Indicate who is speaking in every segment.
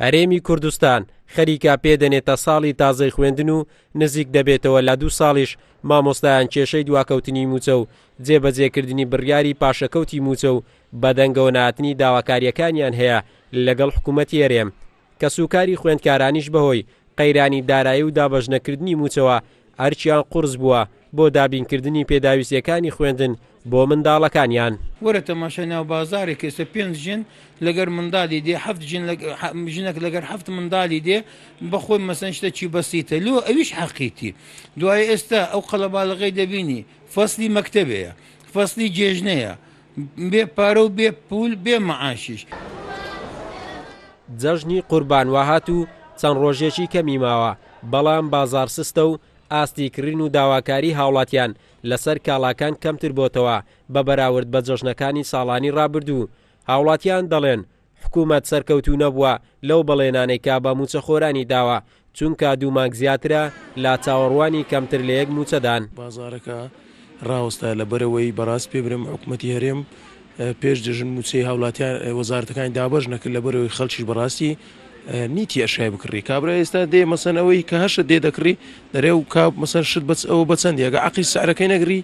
Speaker 1: هەرێمی کوردستان خەریکە پێ دەنێتە ساڵی تازەی خوێندن و نزیک دەبێتەوە لە دوو ساڵیش مامۆستایان کێشەی دواکەوتنی مووچە و جێبەجێکردنی بڕیاری پاشەکەوتی مووچە و بەدەنگەوە نەهاتنی داواکارییەکانیان هەیە لەگەڵ حکوومەتی هەرێم. کەسوکاری خوێندکارانیش بەهۆی قەیرانی دارایی و دابەشنەکردنی مووچەوە ئەرکیان قورس بووە بۆ دابینکردنی پێداویستییەکانی خوێندن بۆ منداڵەکانیان.
Speaker 2: وەرە تەماشای ناو بازارێک ئێستا پێنج ژن لەگەر مندالی دێ حەفت ژن ژنەک لەگەر حەفت مندالی دێ بەخۆی مەسەن شتەکی بەسیتە لۆ ئەویش حەقیتی دوای ئێستا ئەو قەڵەباڵغەی دەبینی فەسلی مەکتەبەیە فەسلی جێژنەیە بێ پارە و بێ پول بێ مەعاشیش.
Speaker 1: جەژنی قوربان واهات و چەند ڕۆژێکی کەمی ماوە، بەڵام بازاڕ سستە و ئاستی کڕین و داواکاری هاوڵاتیان لەسەر کاڵاکان کەمتر بۆتەوە بە بەراورد بە جەژنەکانی ساڵانی ڕابردوو. هاوڵاتیان دەڵێن، حکومەت سەرکەوتوو نەبووە لەو بەڵێنانەی کە بە مووچەخۆرانی داوە، چونکە دوو مانگ زیاترە لە چاوەڕوانی کەمتر لە یەک مووچەدان.
Speaker 3: بازاڕەکە ڕاوەستا لەبەرئەوەی بەڕاست پێ برێم حکومەتی هەرێم پێش جەژن مووچەی هاوڵاتیان وەزارەتەکانی دابەش نەکرد لەبەرئەوەی خەڵکیش بەڕاستی نیتی ئەشای بکڕی کابرا ئێستا دێ مەسەن ئەوەی کە هەشت دێ دەکڕی دەرێ و کا مەسەن شت بەچ ئەوە بەچەندی ئەگە عەقلی سعرەکەی نەگری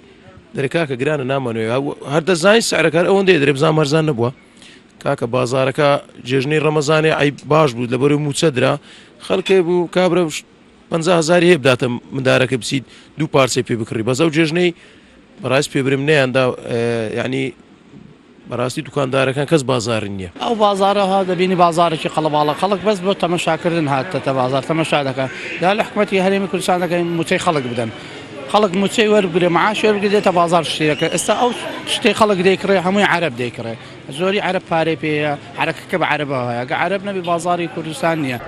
Speaker 3: دەرێ کاکە گرانە نامانوێ هەر دەزانین سعرەکە هەر ئەوەندەیە دەرێ بزانم هەرزان نەبووە کاکە بازارەکە جێژنەی ڕەمەزانێ عیب باش بوو لەبەرەوەی مووچە درا خەڵکێ بوو کابرا 50 هزاری هەیە بداتە مندارەکە بچیت دوو پارچەی پێ بکڕی بەس ئەو جێژنەی بەڕاست پێ برم نەیاندا یعنی بەڕاستی دوکاندارەکان کەس بازاڕی نییە.
Speaker 4: ئەو بازاڕە ها دەبینی بازاڕێکی قەڵەباڵە خەڵک بەس بۆ تەمەشاکردن هاتتەتە بازاڕ تەمەشا دەکەن دا لە حکومەتی هەرێمی کوردستان دەکەین موچەی خەڵک بدەن خەڵک موچەی وەربگرێ معاش وەربگرێ دێتە بازاڕ شتی دەکڕێ ئێستا ئەو شتەی خەڵک دەیکڕێ هەمووی عەرەب دەیکڕێ زۆری عەرەب پارەی پێیە حەرەکەکە بە عەرەبەوە هەیە گە عەرەب نەبی بازاڕی کوردستان نییە.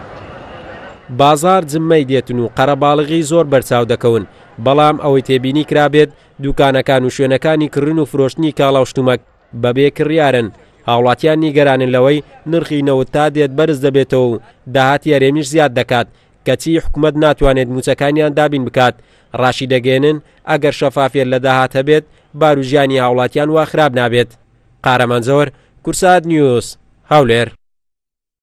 Speaker 1: بازاڕ جممەی دێتن و قەرەباڵغی زۆر بەرچاو دەکەون، بەڵام ئەوەی تێبینی کرابێت دوکانەکان و شوێنەکانی کڕین و فرۆشتنی کاڵا و شتومەک بەبێ کڕیارن، هاوڵاتیان نیگەرانن لەوەی نرخی نەوت تا دێت بەرز دەبێتەوە و داهاتی هەرێمیش زیاد دەکات، کەچی حکومەت ناتوانێت مووچەکانیان دابین بکات، ڕاشیدەگەیەنن ئەگەر شەفافیەت لە داهات هەبێت بارو ژیانی هاوڵاتیان وا خراپ نابێت. قارەمان جەوەر، کوردسات نیوز، هەولێر.